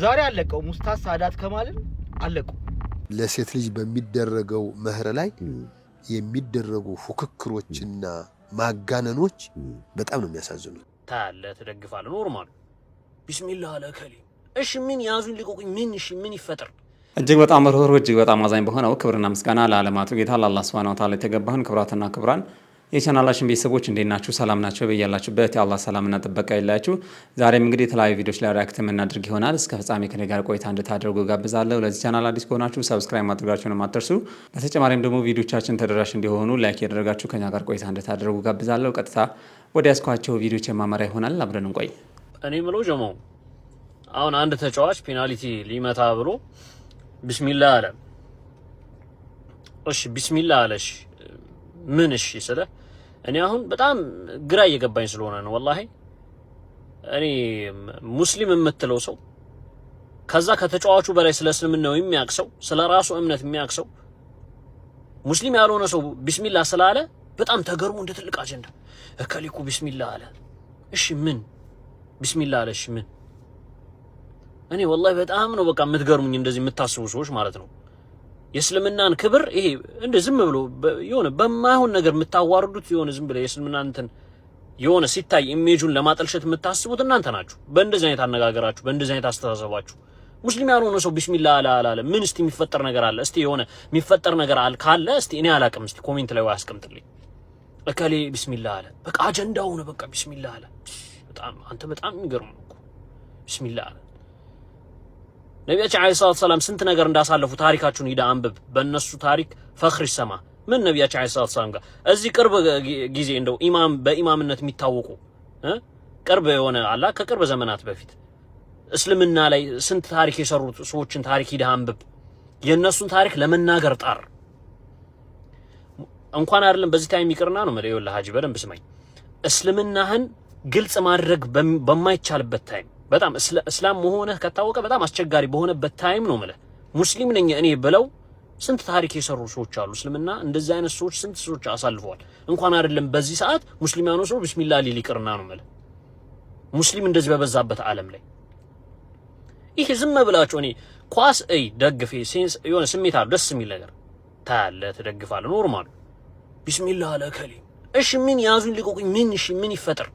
ዛሬ አለቀው። ኡስታዝ ሳዳት ከማልን አለቁ። ለሴት ልጅ በሚደረገው መህር ላይ የሚደረጉ ፉክክሮችና ማጋነኖች በጣም ነው የሚያሳዝኑት። ታያለህ፣ ትደግፋለህ። Normal ቢስሚላህ አለ እከሌ። እሺ ምን ያዙኝ ልቀቁኝ፣ ምን እሺ ምን ይፈጠር? እጅግ በጣም ርኅሩህ እጅግ በጣም አዛኝ በሆነው ክብርና ምስጋና ለዓለማቱ ጌታ ለአላህ ሱብሓነሁ ወተዓላ የተገባህን። ክብራትና ክብራን የቻናላችን ቤተሰቦች እንዴት ናችሁ? ሰላም ናቸው? በያላችሁበት የአላህ ሰላምና ጥበቃ ይለያችሁ። ዛሬም እንግዲህ የተለያዩ ቪዲዮዎች ላይ react የምናደርግ ይሆናል። እስከ ፍጻሜ ከኔ ጋር ቆይታ እንድታደርጉ ጋብዛለሁ። ለዚህ ቻናል አዲስ ከሆናችሁ subscribe ማድረጋችሁን አትርሱ። በተጨማሪም ደግሞ ቪዲዮቻችን ተደራሽ እንዲሆኑ like ያደረጋችሁ ከኛ ጋር ቆይታ እንድታደርጉ ጋብዛለሁ። ቀጥታ ወደ ያስኳቸው ቪዲዮች የማመራ ይሆናል። አብረን እንቆይ። እኔ ምለው ጀማው፣ አሁን አንድ ተጫዋች ፔናልቲ ሊመታ ብሎ ቢስሚላህ አለ። እሺ ቢስሚላህ አለ። እሺ ምን እሺ ስለ እኔ አሁን በጣም ግራ እየገባኝ ስለሆነ ነው። ወላሂ እኔ ሙስሊም የምትለው ሰው፣ ከዛ ከተጫዋቹ በላይ ስለ እስልምናው የሚያውቅ ሰው፣ ስለ ራሱ እምነት የሚያውቅ ሰው፣ ሙስሊም ያልሆነ ሰው ቢስሚላህ ስላለ በጣም ተገርሞ እንደ ትልቅ አጀንዳ እከሌ እኮ ቢስሚላህ አለ። እሺ ምን ቢስሚላህ አለ? እሺ ምን? እኔ ወላሂ በጣም ነው በቃ የምትገርሙኝ እንደዚህ የምታስቡ ሰዎች ማለት ነው። የእስልምናን ክብር ይሄ እንደ ዝም ብሎ የሆነ በማይሆን ነገር የምታዋርዱት፣ የሆነ ዝም ብለ የእስልምናን እንትን የሆነ ሲታይ image ኡን ለማጠልሸት የምታስቡት እናንተ ናችሁ። በእንደዚህ አይነት አነጋገራችሁ፣ በእንደዚህ አይነት አስተሳሰባችሁ ሙስሊም ያልሆነ ሰው ቢስሚላህ አለ አላለ ምን እስቲ የሚፈጠር ነገር አለ? እስቲ የሆነ የሚፈጠር ነገር አለ ካለ እስቲ እኔ አላቅም። እስቲ comment ላይ አስቀምጥልኝ። እከሌ ቢስሚላህ አለ፣ በቃ አጀንዳው ነው። በቃ ቢስሚላህ አለ። በጣም አንተ በጣም የሚገርም ነው እኮ ቢስሚላህ አለ። ነቢያችን ዓለይሂ ሰላቱ ሰላም ስንት ነገር እንዳሳለፉ ታሪካቸውን ሂደህ አንብብ። በእነሱ ታሪክ ፈኽር ይሰማ። ምን ነቢያችን ዓለይሂ ሰላቱ ሰላም ጋር እዚህ ቅርብ ጊዜ እንደው ኢማም በኢማምነት የሚታወቁ ቅርብ የሆነ አላ ከቅርብ ዘመናት በፊት እስልምና ላይ ስንት ታሪክ የሰሩት ሰዎችን ታሪክ ሂደህ አንብብ። የእነሱን ታሪክ ለመናገር ጣር። እንኳን አይደለም በዚህ time ይቅርና ነው የምልህ። ይኸውልህ ሀጂ በደንብ ስማኝ። እስልምናህን ግልጽ ማድረግ በማይቻልበት time፣ በጣም እስላም መሆንህ ከታወቀ በጣም አስቸጋሪ በሆነበት time ነው የምልህ። ሙስሊም ነኝ እኔ ብለው ስንት ታሪክ የሰሩ ሰዎች አሉ። እስልምና እንደዚህ አይነት ሰዎች ስንት ሰዎች አሳልፈዋል። እንኳን አይደለም በዚህ ሰዓት ሙስሊም ያልሆነ ሰው ቢስሚላህ ሊል ይቅርና ነው የምልህ። ሙስሊም እንደዚህ በበዛበት ዓለም ላይ ይሄ ዝም ብላችሁ እኔ ኳስ እይ ደግፌ sense የሆነ ስሜት አለው፣ ደስ የሚል ነገር ታያለህ፣ ትደግፋለህ። Normal ቢስሚላህ አለ እከሌ። እሺ ምን ያዙኝ ልቀቁኝ፣ ምን እሺ ምን ይፈጠር?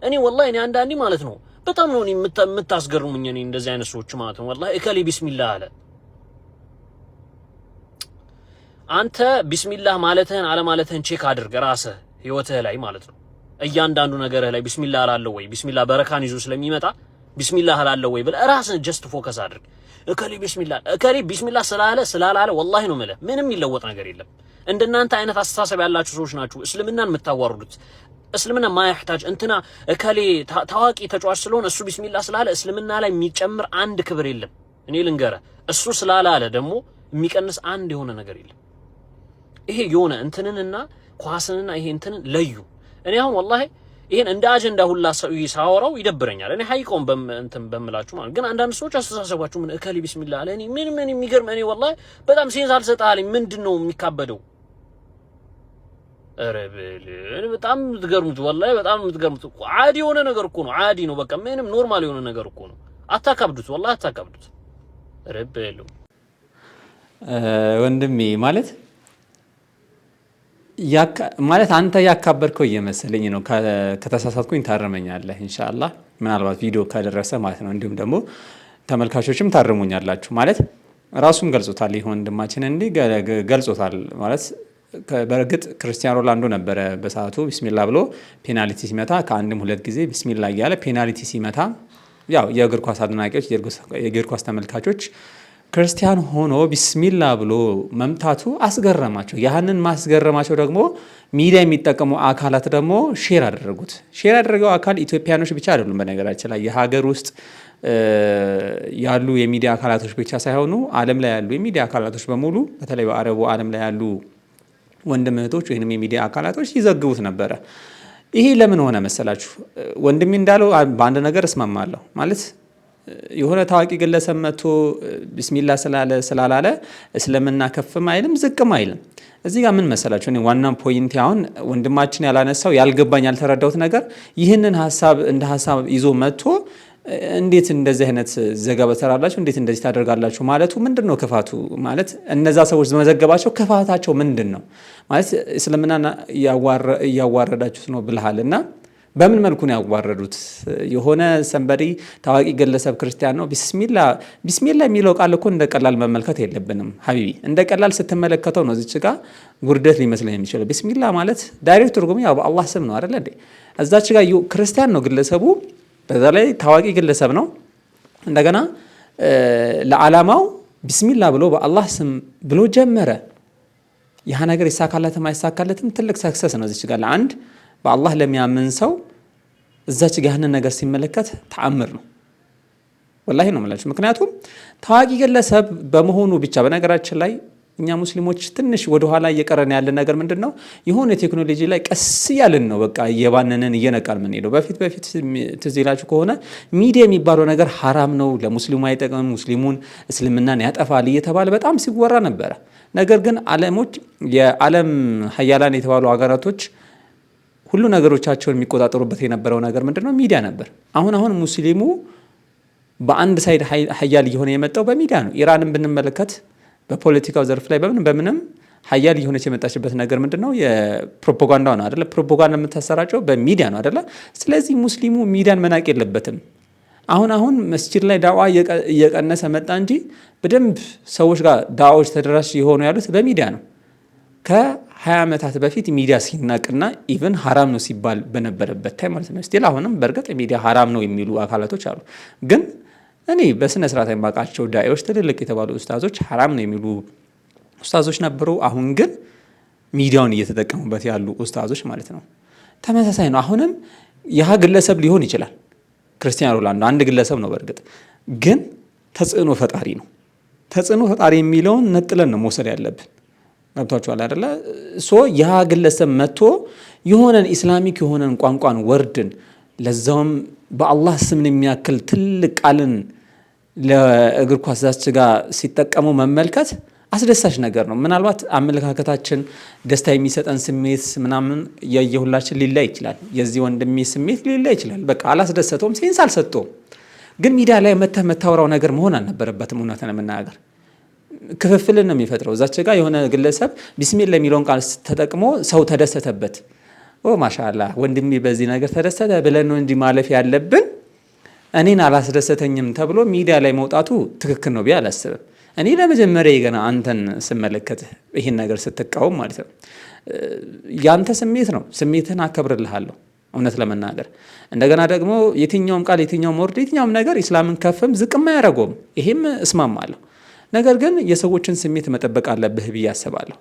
እኔ ወላሂ እኔ አንዳንዴ ማለት ነው በጣም ነው እኔ የምታስገርሙኝ እኔ እንደዚህ አይነት ሰዎች ማለት ነው። ወላሂ እከሌ ቢስሚላህ አለ። አንተ ቢስሚላህ ማለትህን አለማለትህን check አድርግ ራስህ ህይወትህ ላይ ማለት ነው። እያንዳንዱ ነገርህ ላይ ቢስሚላህ እላለሁ ወይ፣ ቢስሚላህ በረካን ይዞ ስለሚመጣ ቢስሚላህ እላለሁ ወይ ብለህ ራስህን just focus አድርግ። እከሌ ቢስሚላህ እከሌ ቢስሚላህ ስላለ ስላላለ ወላሂ ነው የምልህ ምንም የሚለወጥ ነገር የለም። እንደናንተ አይነት አስተሳሰብ ያላችሁ ሰዎች ናችሁ እስልምናን የምታዋርዱት። እስልምና ማያሕታጅ እንትና እከሌ ታዋቂ ተጫዋች ስለሆነ እሱ ቢስሚላህ ስላለ እስልምና ላይ የሚጨምር አንድ ክብር የለም። እኔ ልንገርህ፣ እሱ ስላላለ ደግሞ የሚቀንስ አንድ የሆነ ነገር የለም። ይሄ የሆነ እንትንንና ኳስንና ይሄ እንትንን ለዩ። እኔ አሁን ወላሂ ይሄን እንደ አጀንዳ ሁላ ሰው ሳወራው ይደብረኛል። እኔ ሀይቀውን እንትን በምላችሁ ማለት ግን አንዳንድ ሰዎች አስተሳሰባችሁ ምን እከሌ ቢስሚላህ አለ። እኔ ምን ምን የሚገርም እኔ ወላሂ በጣም sense አልሰጥህ። ምንድን ነው የሚካበደው? ኧረ በል በጣም የምትገርሙት፣ ወላሂ በጣም የምትገርሙት። ዓዲ የሆነ ነገር እኮ ነው። ዓዲ ነው፣ በቃ ምንም normal የሆነ ነገር እኮ ነው። አታካብዱት፣ ወላሂ አታካብዱት። ኧረ በለው። ወንድሜ ማለት አንተ ያካበድከው እየመሰለኝ ነው። ከተሳሳትኩኝ ታርመኛለህ ኢንሻአላህ። ምናልባት ቪዲዮ ከደረሰ ማለት ነው። እንዲሁም ደግሞ ተመልካቾችም ታርሙኛላችሁ። ማለት ራሱን ገልጾታል። ይህ ወንድማችን እንዲህ ገልጾታል ማለት በእርግጥ ክርስቲያኖ ሮናልዶ ነበረ በሰዓቱ ቢስሚላ ብሎ ፔናልቲ ሲመታ፣ ከአንድም ሁለት ጊዜ ቢስሚላ እያለ ፔናልቲ ሲመታ ያው የእግር ኳስ አድናቂዎች፣ የእግር ኳስ ተመልካቾች ክርስቲያን ሆኖ ቢስሚላ ብሎ መምታቱ አስገረማቸው። ያህንን ማስገረማቸው ደግሞ ሚዲያ የሚጠቀሙ አካላት ደግሞ share አደረጉት። Share ያደረገው አካል ኢትዮጵያኖች ብቻ አይደሉም። በነገራችን ላይ የሀገር ውስጥ ያሉ የሚዲያ አካላቶች ብቻ ሳይሆኑ ዓለም ላይ ያሉ የሚዲያ አካላቶች በሙሉ፣ በተለይ በአረቡ ዓለም ላይ ያሉ ወንድም እህቶች ወይም የሚዲያ አካላቶች ሲዘግቡት ነበረ። ይሄ ለምን ሆነ መሰላችሁ? ወንድሜ እንዳለው በአንድ ነገር እስማማለሁ። ማለት የሆነ ታዋቂ ግለሰብ መጥቶ ቢስሚላ ስላለ ስላላለ እስልምና ከፍም አይልም ዝቅም አይልም። እዚህ ጋር ምን መሰላችሁ? እኔ ዋና point አሁን ወንድማችን ያላነሳው፣ ያልገባኝ፣ ያልተረዳሁት ነገር ይህንን ሀሳብ እንደ ሀሳብ ይዞ መጥቶ እንዴት እንደዚህ አይነት ዘገባ ትሰራላችሁ? እንዴት እንደዚህ ታደርጋላችሁ? ማለቱ ምንድን ነው ክፋቱ? ማለት እነዛ ሰዎች መዘገባቸው ክፋታቸው ምንድን ነው? ማለት እስልምናን እያዋረዳችሁት ነው ብልሃል እና በምን መልኩ ነው ያዋረዱት? የሆነ somebody ታዋቂ ግለሰብ ክርስቲያን ነው። ቢስሚላ ቢስሚላ የሚለው ቃል እኮ እንደ ቀላል መመልከት የለብንም ሀቢቢ። እንደ ቀላል ስትመለከተው ነው እዚች ጋ ውርደት ሊመስለኝ የሚችለው። ቢስሚላ ማለት direct ትርጉሙ ያው በአላህ ስም ነው አይደለ እንዴ? እዛች ጋ ክርስቲያን ነው ግለሰቡ፣ በዛ ላይ ታዋቂ ግለሰብ ነው። እንደገና ለዓላማው ቢስሚላ ብሎ በአላህ ስም ብሎ ጀመረ። ያ ነገር ይሳካለትም አይሳካለትም ትልቅ success ነው። እዚች ጋር ለአንድ በአላህ ለሚያምን ሰው እዛች ጋ ያንን ነገር ሲመለከት ተአምር ነው። ወላሂ ነው የምላችሁ። ምክንያቱም ታዋቂ ግለሰብ በመሆኑ ብቻ፣ በነገራችን ላይ እኛ ሙስሊሞች ትንሽ ወደኋላ እየቀረን ያለ ነገር ምንድን ነው? የሆነ ቴክኖሎጂ ላይ ቀስ እያልን ነው በቃ እየባነንን እየነቃን የምንሄደው። በፊት በፊት ትዝ ይላችሁ ከሆነ ሚዲያ የሚባለው ነገር ሀራም ነው፣ ለሙስሊሙ አይጠቅምም፣ ሙስሊሙን እስልምናን ያጠፋል እየተባለ በጣም ሲወራ ነበረ። ነገር ግን ዓለሞች የዓለም ሀያላን የተባሉ ሀገራቶች ሁሉ ነገሮቻቸውን የሚቆጣጠሩበት የነበረው ነገር ምንድን ነው? ሚዲያ ነበር። አሁን አሁን ሙስሊሙ በአንድ side ሀያል እየሆነ የመጣው በሚዲያ ነው። ኢራንን ብንመለከት በፖለቲካው ዘርፍ ላይ በምንም በምንም ሀያል እየሆነች የመጣችበት ነገር ምንድን ነው? የፕሮፓጋንዳው ነው አደለ? ፕሮፓጋንዳ የምታሰራጨው በሚዲያ ነው አደለ? ስለዚህ ሙስሊሙ ሚዲያን መናቅ የለበትም። አሁን አሁን መስጂድ ላይ ዳዋ እየቀነሰ መጣ እንጂ በደንብ ሰዎች ጋር ዳዋዎች ተደራሽ የሆኑ ያሉት በሚዲያ ነው። ከ20 ዓመታት በፊት ሚዲያ ሲናቅና even ሀራም ነው ሲባል በነበረበት time ማለት ነው። Still አሁንም በእርግጥ ሚዲያ ሀራም ነው የሚሉ አካላቶች አሉ። ግን እኔ በስነ ስርዓት የማውቃቸው ዳኢዎች፣ ትልልቅ የተባሉ ኡስታዞች ሀራም ነው የሚሉ ኡስታዞች ነበሩ። አሁን ግን ሚዲያውን እየተጠቀሙበት ያሉ ኡስታዞች ማለት ነው። ተመሳሳይ ነው። አሁንም ያ ግለሰብ ሊሆን ይችላል፣ ክርስቲያኖ ሮናልዶ አንድ ግለሰብ ነው። በእርግጥ ግን ተጽዕኖ ፈጣሪ ነው። ተጽዕኖ ፈጣሪ የሚለውን ነጥለን ነው መውሰድ ያለብን። ገብቷችኋል አይደለ? So ያ ግለሰብ መጥቶ የሆነን Islamic የሆነን ቋንቋን word ን ለዛውም በአላህ ስምን የሚያክል ትልቅ ቃልን ለእግር ኳስ ዛች ጋር ሲጠቀሙ መመልከት አስደሳች ነገር ነው። ምናልባት አመለካከታችን ደስታ የሚሰጠን ስሜት ምናምን የየሁላችን ሊለይ ይችላል። የዚህ ወንድሜ ስሜት ሊለይ ይችላል። በቃ አላስደሰተውም፣ sense አልሰጠውም። ግን ሚዲያ ላይ መተህ መታወራው ነገር መሆን አልነበረበትም። እውነት ለመናገር ክፍፍልን ነው የሚፈጥረው። እዛች ጋር የሆነ ግለሰብ ቢስሚላ የሚለውን ቃል ተጠቅሞ ሰው ተደሰተበት፣ ኦ ማሻአላህ ወንድሜ በዚህ ነገር ተደሰተ ብለን ነው እንጂ ማለፍ ያለብን፣ እኔን አላስደሰተኝም ተብሎ ሚዲያ ላይ መውጣቱ ትክክል ነው ብዬ አላስብም። እኔ ለመጀመሪያ ገና አንተን ስመለከት ይህን ነገር ስትቃወም ማለት ነው፣ ያንተ ስሜት ነው፣ ስሜትህን አከብርልሃለሁ እውነት ለመናገር። እንደገና ደግሞ የትኛውም ቃል፣ የትኛውም word፣ የትኛውም ነገር ኢስላምን ከፍም ዝቅም አያደርገውም። ይሄም እስማማለሁ። ነገር ግን የሰዎችን ስሜት መጠበቅ አለብህ ብዬ አስባለሁ።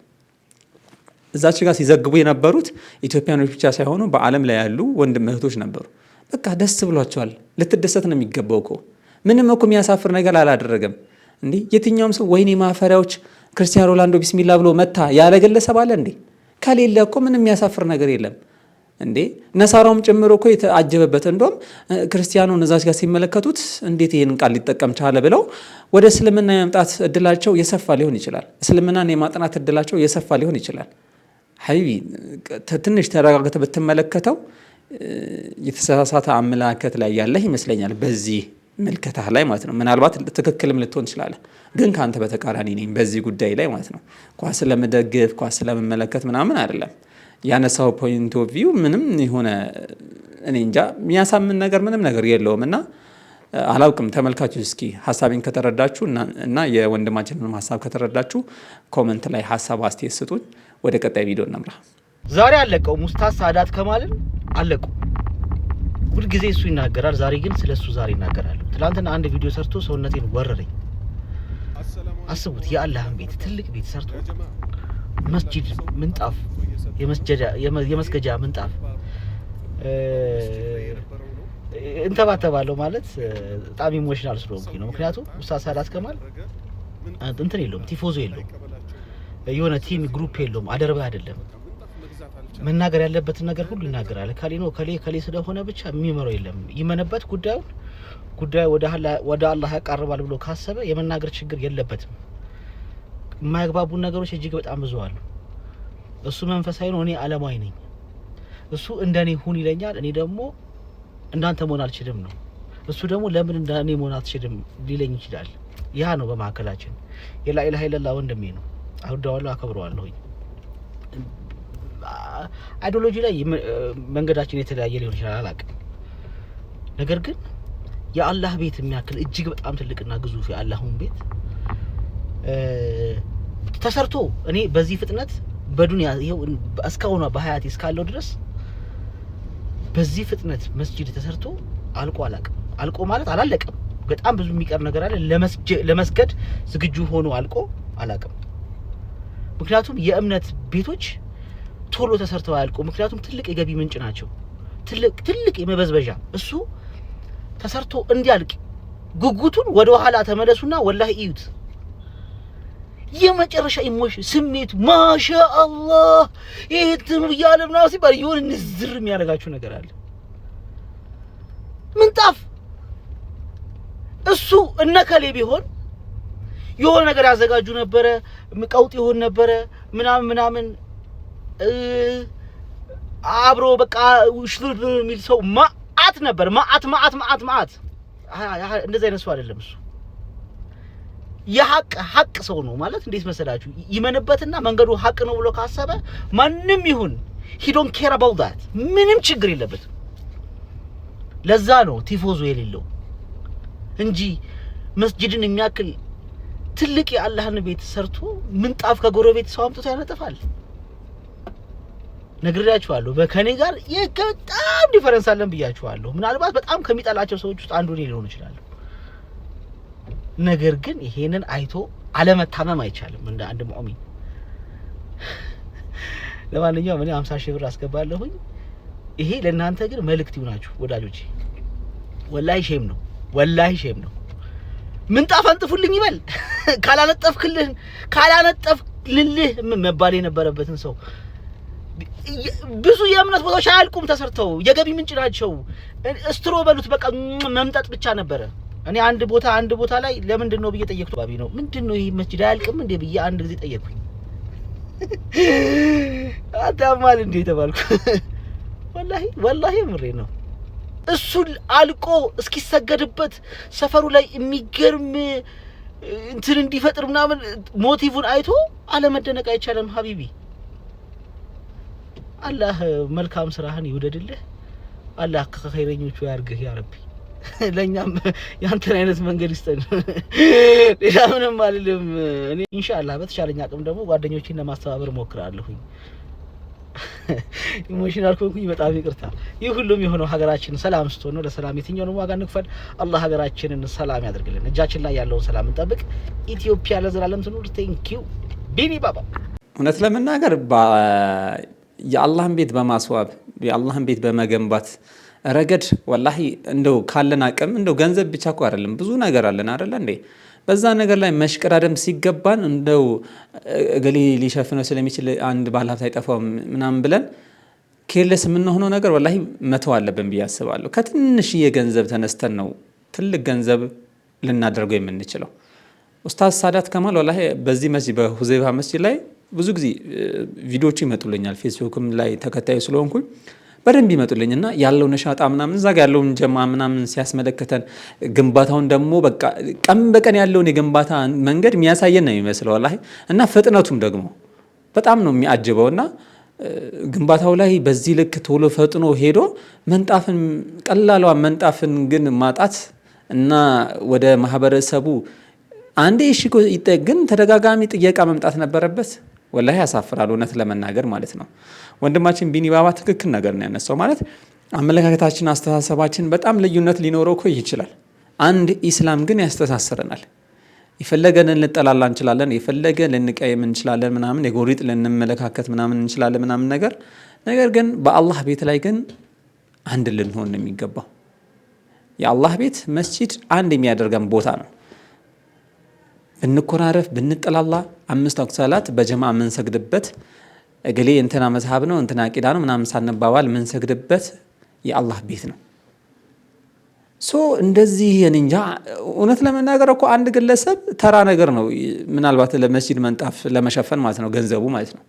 እዛች ጋር ሲዘግቡ የነበሩት ኢትዮጵያኖች ብቻ ሳይሆኑ በዓለም ላይ ያሉ ወንድም እህቶች ነበሩ። በቃ ደስ ብሏቸዋል። ልትደሰት ነው የሚገባው እኮ፣ ምንም እኮ የሚያሳፍር ነገር አላደረገም። እንዴ፣ የትኛውም ሰው ወይኔ ማፈሪያዎች ክርስቲያኖ ሮናልዶ ቢስሚላ ብሎ መታ ያለ ግለሰብ አለ እንዴ? ከሌለ እኮ ምንም የሚያሳፍር ነገር የለም። እንዴ፣ ነሳራውም ጭምር እኮ የተአጀበበት፣ እንደውም ክርስቲያኑን እዛች ጋር ሲመለከቱት እንዴት ይህን ቃል ሊጠቀም ቻለ ብለው ወደ እስልምና የመምጣት እድላቸው የሰፋ ሊሆን ይችላል። እስልምናን የማጥናት እድላቸው የሰፋ ሊሆን ይችላል። ሀቢቢ፣ ትንሽ ተረጋግተህ ብትመለከተው የተሳሳተ አመለካከት ላይ ያለህ ይመስለኛል በዚህ ምልከታህ ላይ ማለት ነው። ምናልባት ትክክልም ልትሆን ትችላለህ፣ ግን ከአንተ በተቃራኒ ነኝ በዚህ ጉዳይ ላይ ማለት ነው። ኳስ ስለምደግፍ፣ ኳስ ስለምመለከት ምናምን አይደለም። ያነሳው point of view ምንም የሆነ እኔ እንጃ የሚያሳምን ነገር ምንም ነገር የለውም እና አላውቅም። ተመልካቾች እስኪ ሀሳቤን ከተረዳችሁ እና የወንድማችንንም ሀሳብ ከተረዳችሁ comment ላይ ሀሳብ አስተያየት ስጡኝ። ወደ ቀጣይ ቪዲዮ እናምራ። ዛሬ አለቀው። ኡስታዝ ሳዳት ከማልን አለቁ። ሁልጊዜ እሱ ይናገራል። ዛሬ ግን ስለ እሱ ዛሬ ይናገራል። ትላንትና አንድ ቪዲዮ ሰርቶ ሰውነቴን ወረረኝ። አስቡት፣ የአላህን ቤት፣ ትልቅ ቤት ሰርቶ መስጂድ ምንጣፍ፣ የመስገጃ ምንጣፍ እንተባተባለሁ ማለት በጣም emotional ስለሆንኩኝ ነው። ምክንያቱም ኡስታዝ ሳዳት ከማል እንትን የለውም፣ ቲፎዞ የለውም፣ የሆነ team group የለውም፣ አደርባይ አይደለም። መናገር ያለበትን ነገር ሁሉ ይናገራል። ከሌ ነው ከሌ ከሌ ስለሆነ ብቻ የሚመራው የለም። ይመነበት ጉዳዩን፣ ጉዳዩ ወደ አላህ ያቃርባል ብሎ ካሰበ የመናገር ችግር የለበትም። የማያግባቡን ነገሮች እጅግ በጣም ብዙ አሉ። እሱ መንፈሳዊ ነው፣ እኔ አለማዊ ነኝ። እሱ እንደኔ ሁን ይለኛል፣ እኔ ደግሞ እንዳንተ መሆን አልችልም ነው። እሱ ደግሞ ለምን እንደ እኔ መሆን አትችልም ሊለኝ ይችላል። ያ ነው በመካከላችን። የላ ኢላሀ ኢለላህ ወንድሜ ነው። አወደዋለሁ፣ አከብረዋለሁኝ። Ideology ላይ መንገዳችን የተለያየ ሊሆን ይችላል፣ አላውቅም። ነገር ግን የአላህ ቤት የሚያክል እጅግ በጣም ትልቅና ግዙፍ የአላሁን ቤት ተሰርቶ እኔ በዚህ ፍጥነት በዱንያ ይኸው እስካሁኗ በሀያቴ እስካለው ድረስ በዚህ ፍጥነት መስጂድ ተሰርቶ አልቆ አላውቅም። አልቆ ማለት አላለቀም። በጣም ብዙ የሚቀር ነገር አለ። ለመስገድ ዝግጁ ሆኖ አልቆ አላውቅም። ምክንያቱም የእምነት ቤቶች ቶሎ ተሰርተው አያልቁ። ምክንያቱም ትልቅ የገቢ ምንጭ ናቸው። ትልቅ ትልቅ የመበዝበዣ እሱ ተሰርቶ እንዲያልቅ ጉጉቱን ወደ ኋላ ተመለሱና ወላሂ እዩት። የመጨረሻ emotion ስሜቱ ማሻአላህ ይሄ እንትኑ እያለ ምናምን ሲባል የሆነ ንዝር የሚያደርጋችሁ ነገር አለ። ምንጣፍ እሱ እነከሌ ቢሆን የሆነ ነገር ያዘጋጁ ነበረ፣ ቀውጥ ይሆን ነበረ ምናምን ምናምን፣ አብሮ በቃ ሽሉል የሚል ሰው ማአት ነበር። ማአት ማአት ማአት ማአት። እንደዚህ አይነት ሰው አይደለም እሱ። የሀቅ ሀቅ ሰው ነው ማለት እንዴት መሰላችሁ? ይመንበትና መንገዱ ሀቅ ነው ብሎ ካሰበ ማንም ይሁን he don't care about that፣ ምንም ችግር የለበትም። ለዛ ነው ቲፎዞ የሌለው እንጂ መስጂድን የሚያክል ትልቅ የአላህን ቤት ሰርቶ ምንጣፍ ከጎረቤት ሰው አምጥቶ ያነጥፋል። ነግሬያችኋለሁ። በከኔ ጋር በጣም difference አለን ብያችኋለሁ። ምናልባት በጣም ከሚጠላቸው ሰዎች ውስጥ አንዱ እኔ ሊሆን ይችላል። ነገር ግን ይሄንን አይቶ አለመታመም አይቻልም እንደ አንድ ሙእሚን። ለማንኛውም እኔ 50 ሺህ ብር አስገባለሁኝ። ይሄ ለእናንተ ግን መልእክት ይሁናችሁ ወዳጆቼ። ወላሂ shame ነው፣ ወላሂ shame ነው። ምንጣፍ አንጥፉልኝ ይበል፣ ካላነጠፍክልህ ካላነጠፍልልህ መባል የነበረበትን ሰው። ብዙ የእምነት ቦታዎች አያልቁም ተሰርተው፣ የገቢ ምንጭ ናቸው። Straw በሉት በቃ መምጠጥ ብቻ ነበረ። እኔ አንድ ቦታ ላይ ለምንድን ነው ብዬ ጠየቅኩት። ባቢ ነው፣ ምንድን ነው ይህ መስጂድ አያልቅም እንዴ ብዬ አንድ ጊዜ ጠየቅኩኝ። አታማል እንዴ ተባልኩ። ወላሂ ወላሂ ምሬ ነው። እሱ አልቆ እስኪሰገድበት ሰፈሩ ላይ የሚገርም እንትን እንዲፈጥር ምናምን motive ን አይቶ አለመደነቅ አይቻልም። ሀቢቢ፣ አላህ መልካም ስራህን ይውደድልህ። አላህ ከኸይረኞቹ ያርግህ ያ ረቢ። ለእኛም ያንተን አይነት መንገድ ይስጠን። ሌላ ምንም አልልም። እኔ ኢንሻአላህ በተቻለኝ አቅም ደግሞ ጓደኞቼን ለማስተባበር እሞክራለሁኝ። Emotional ከሆንኩኝ በጣም ይቅርታ። ይህ ሁሉም የሆነው ሀገራችን ሰላም ስትሆን ነው። ለሰላም የትኛውንም ዋጋ እንክፈል። አላህ ሀገራችንን ሰላም ያደርግልን። እጃችን ላይ ያለውን ሰላም እንጠብቅ። ኢትዮጵያ ለዘላለም ትኑር። Thank you ቢኒ ባባ። እውነት ለመናገር የአላህን ቤት በማስዋብ፣ የአላህን ቤት በመገንባት ረገድ ወላሂ እንደው ካለን አቅም፣ እንደው ገንዘብ ብቻ እኮ አይደለም፣ ብዙ ነገር አለን አይደለ እንዴ? በዛ ነገር ላይ መሽቀዳደም ሲገባን እንደው እገሌ ሊሸፍነው ስለሚችል፣ አንድ ባለሀብት አይጠፋውም ምናምን ብለን careless የምንሆነው ነገር ወላሂ መተው አለብን ብዬ አስባለሁ። ከትንሽዬ ገንዘብ ተነስተን ነው ትልቅ ገንዘብ ልናደርገው የምንችለው። ኡስታዝ ሳዳት ከማል ወላሂ በዚህ መስጂድ፣ በሁዘይፋ መስጂድ ላይ ብዙ ጊዜ ቪዲዮዎቹ ይመጡልኛል። ፌስቡክም ላይ ተከታዩ ስለሆንኩኝ በደንብ ይመጡልኝ እና ያለው ነሻጣ ምናምን፣ እዛ ጋ ያለውን ጀማ ምናምን ሲያስመለከተን፣ ግንባታውን ደግሞ በቃ ቀን በቀን ያለውን የግንባታ መንገድ የሚያሳየን ነው የሚመስለው ወላሂ። እና ፍጥነቱም ደግሞ በጣም ነው የሚያጅበው። እና ግንባታው ላይ በዚህ ልክ ቶሎ ፈጥኖ ሄዶ ምንጣፍን፣ ቀላሏ ምንጣፍን ግን ማጣት እና ወደ ማህበረሰቡ አንዴ እሺ ግን ተደጋጋሚ ጥየቃ መምጣት ነበረበት። ወላሂ ያሳፍራል፣ እውነት ለመናገር ማለት ነው። ወንድማችን ቢኒ ባባ ትክክል ነገር ነው ያነሳው። ማለት አመለካከታችን፣ አስተሳሰባችን በጣም ልዩነት ሊኖረው እኮ ይችላል። አንድ ኢስላም ግን ያስተሳስረናል። የፈለገን ልንጠላላ እንችላለን፣ የፈለገ ልንቀይም እንችላለን፣ ምናምን የጎሪጥ ልንመለካከት ምናምን እንችላለን ምናምን ነገር ግን በአላህ ቤት ላይ ግን አንድ ልንሆን ነው የሚገባው። የአላህ ቤት መስጂድ አንድ የሚያደርገን ቦታ ነው። ብንኮራረፍ፣ ብንጠላላ አምስት ወቅት ሰላት በጀማ የምንሰግድበት፣ እገሌ እንትና መዝሀብ ነው፣ እንትና አቂዳ ነው ምናምን ሳንባባል የምንሰግድበት የአላህ ቤት ነው። So እንደዚህ እንጃ፣ እውነት ለመናገር እኮ አንድ ግለሰብ ተራ ነገር ነው፣ ምናልባት ለመስጂድ ምንጣፍ ለመሸፈን ማለት ነው፣ ገንዘቡ ማለት ነው።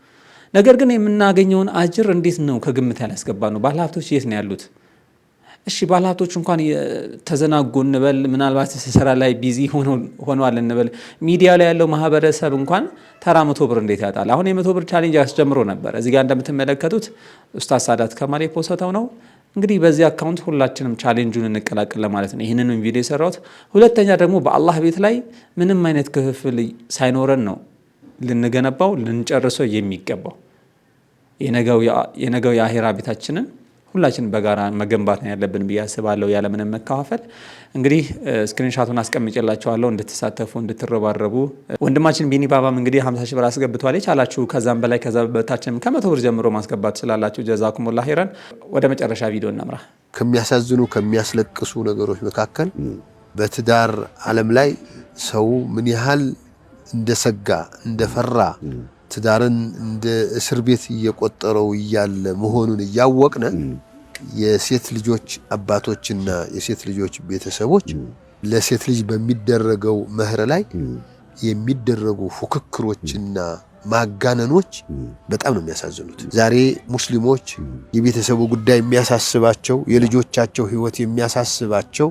ነገር ግን የምናገኘውን አጅር እንዴት ነው ከግምት ያላስገባ ነው? ባለሀብቶች የት ነው ያሉት? እሺ ባለሀብቶች እንኳን ተዘናጉ እንበል፣ ምናልባት ስራ ላይ busy ሆነዋል እንበል፣ ሚዲያ ላይ ያለው ማህበረሰብ እንኳን ተራ 100 ብር እንዴት ያጣል? አሁን የ100 ብር challenge አስጀምሮ ነበር። እዚህ ጋር እንደምትመለከቱት ኡስታዝ ሳዳት ከማል የፖሰተው ነው። እንግዲህ በዚህ account ሁላችንም challenge ኡን እንቀላቀል ለማለት ነው ይህንንም ቪዲዮ የሰራሁት። ሁለተኛ ደግሞ በአላህ ቤት ላይ ምንም አይነት ክፍፍል ሳይኖረን ነው ልንገነባው ልንጨርሰው የሚገባው። የነገው የአሄራ ቤታችንን ሁላችንም በጋራ መገንባት ነው ያለብን ብዬ አስባለሁ፣ ያለምንም መከፋፈል። እንግዲህ screenshot ኡን አስቀምጬላችኋለሁ እንድትሳተፉ እንድትረባረቡ። ወንድማችን ቢኒ ባባም እንግዲህ 50 ሺህ ብር አስገብቷል። የቻላችሁ ከዛም በላይ ከዛ በታችም ከ100 ብር ጀምሮ ማስገባት ትችላላችሁ። ጀዛኩሙላህ ኸይረን። ወደ መጨረሻ ቪዲዮ እናምራ። ከሚያሳዝኑ ከሚያስለቅሱ ነገሮች መካከል በትዳር ዓለም ላይ ሰው ምን ያህል እንደሰጋ፣ እንደፈራ፣ ትዳርን እንደ እስር ቤት እየቆጠረው እያለ መሆኑን እያወቅነ የሴት ልጆች አባቶችና የሴት ልጆች ቤተሰቦች ለሴት ልጅ በሚደረገው መህር ላይ የሚደረጉ ፉክክሮችና ማጋነኖች በጣም ነው የሚያሳዝኑት። ዛሬ ሙስሊሞች የቤተሰቡ ጉዳይ የሚያሳስባቸው፣ የልጆቻቸው ሕይወት የሚያሳስባቸው፣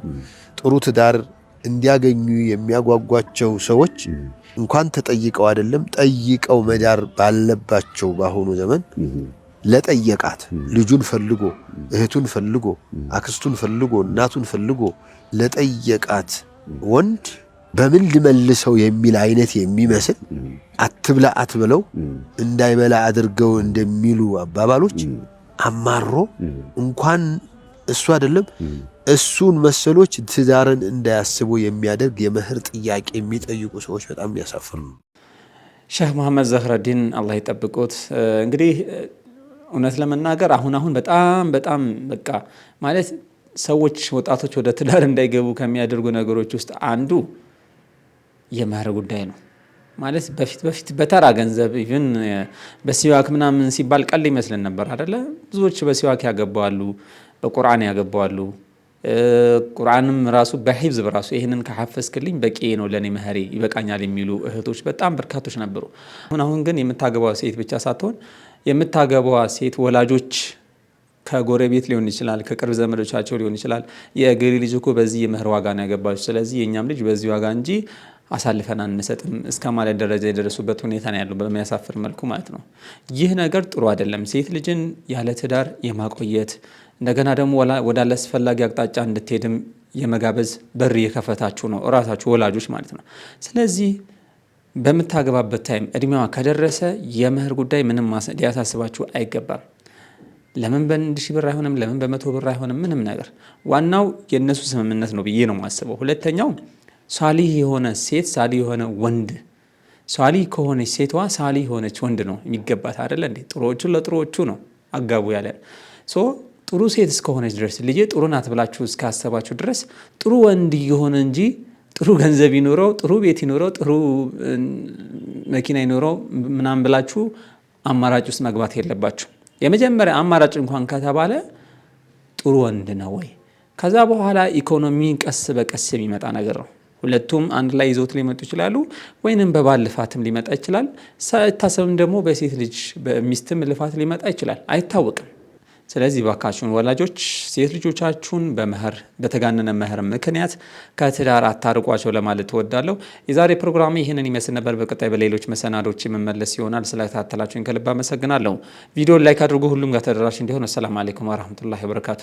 ጥሩ ትዳር እንዲያገኙ የሚያጓጓቸው ሰዎች እንኳን ተጠይቀው አይደለም ጠይቀው መዳር ባለባቸው በአሁኑ ዘመን ለጠየቃት፣ ልጁን ፈልጎ፣ እህቱን ፈልጎ፣ አክስቱን ፈልጎ፣ እናቱን ፈልጎ ለጠየቃት ወንድ በምን ልመልሰው የሚል አይነት የሚመስል አትብላ አትብለው እንዳይበላ አድርገው እንደሚሉ አባባሎች አማሮ እንኳን እሱ አይደለም እሱን መሰሎች ትዳርን እንዳያስቡ የሚያደርግ የመህር ጥያቄ የሚጠይቁ ሰዎች በጣም የሚያሳፍር ነው። ሼህ መሐመድ ዘህረዲን አላህ ይጠብቁት። እንግዲህ እውነት ለመናገር አሁን አሁን በጣም በጣም በቃ ማለት ሰዎች ወጣቶች ወደ ትዳር እንዳይገቡ ከሚያደርጉ ነገሮች ውስጥ አንዱ የመህር ጉዳይ ነው። ማለት በፊት በፊት በተራ ገንዘብ even በሲዋክ ምናምን ሲባል ቀልድ ይመስለን ነበር አደለ? ብዙዎች በሲዋክ ያገባዋሉ፣ በቁርአን ያገባዋሉ። ቁርአንም ራሱ በሂፍዝ በራሱ ይህንን ከሐፈዝክልኝ በቂ ነው ለእኔ መህሬ ይበቃኛል የሚሉ እህቶች በጣም በርካቶች ነበሩ። አሁን አሁን ግን የምታገባዋ ሴት ብቻ ሳትሆን የምታገባዋ ሴት ወላጆች ከጎረቤት ሊሆን ይችላል፣ ከቅርብ ዘመዶቻቸው ሊሆን ይችላል። የእገሌ ልጅ እኮ በዚህ የመህር ዋጋ ነው ያገባችው፣ ስለዚህ የእኛም ልጅ በዚህ ዋጋ እንጂ አሳልፈን አንሰጥም እስከ ማለት ደረጃ የደረሱበት ሁኔታ ነው ያለው፣ በሚያሳፍር መልኩ ማለት ነው። ይህ ነገር ጥሩ አይደለም። ሴት ልጅን ያለ ትዳር የማቆየት እንደገና ደግሞ ወደ አላስፈላጊ አቅጣጫ እንድትሄድም የመጋበዝ በር እየከፈታችሁ ነው እራሳችሁ ወላጆች ማለት ነው። ስለዚህ በምታገባበት time እድሜዋ ከደረሰ የመህር ጉዳይ ምንም ሊያሳስባችሁ አይገባም። ለምን በ1,000 ብር አይሆንም? ለምን በ100 ብር አይሆንም? ምንም ነገር ዋናው የእነሱ ስምምነት ነው ብዬ ነው የማስበው። ሁለተኛው ሷሊህ የሆነ ሴት ሷሊህ የሆነ ወንድ፣ ሷሊህ ከሆነች ሴቷ ሷሊህ የሆነች ወንድ ነው የሚገባት አይደለ እንዴ? ጥሩዎቹን ለጥሩዎቹ ነው አጋቡ ያለ። So ጥሩ ሴት እስከሆነች ድረስ፣ ልጄ ጥሩ ናት ብላችሁ እስካሰባችሁ ድረስ ጥሩ ወንድ የሆነ እንጂ ጥሩ ገንዘብ ይኑረው፣ ጥሩ ቤት ይኑረው፣ ጥሩ መኪና ይኑረው ምናምን ብላችሁ አማራጭ ውስጥ መግባት የለባችሁ። የመጀመሪያ አማራጭ እንኳን ከተባለ ጥሩ ወንድ ነው ወይ? ከዛ በኋላ ኢኮኖሚ ቀስ በቀስ የሚመጣ ነገር ነው። ሁለቱም አንድ ላይ ይዘውት ሊመጡ ይችላሉ፣ ወይንም በባል ልፋትም ሊመጣ ይችላል። ሳይታሰብም ደግሞ በሴት ልጅ በሚስትም ልፋት ሊመጣ ይችላል፣ አይታወቅም። ስለዚህ ባካችሁን ወላጆች ሴት ልጆቻችሁን በመህር በተጋነነ መህር ምክንያት ከትዳር አታርቋቸው ለማለት እወዳለሁ። የዛሬ ፕሮግራሜ ይህንን ይመስል ነበር። በቀጣይ በሌሎች መሰናዶች የምመለስ ይሆናል። ስለተከታተላችሁኝ ከልብ አመሰግናለሁ። ቪዲዮን like አድርጉ፣ ሁሉም ጋር ተደራሽ እንዲሆን። አሰላሙ አለይኩም ወረህመቱላሂ ወበረካቱ።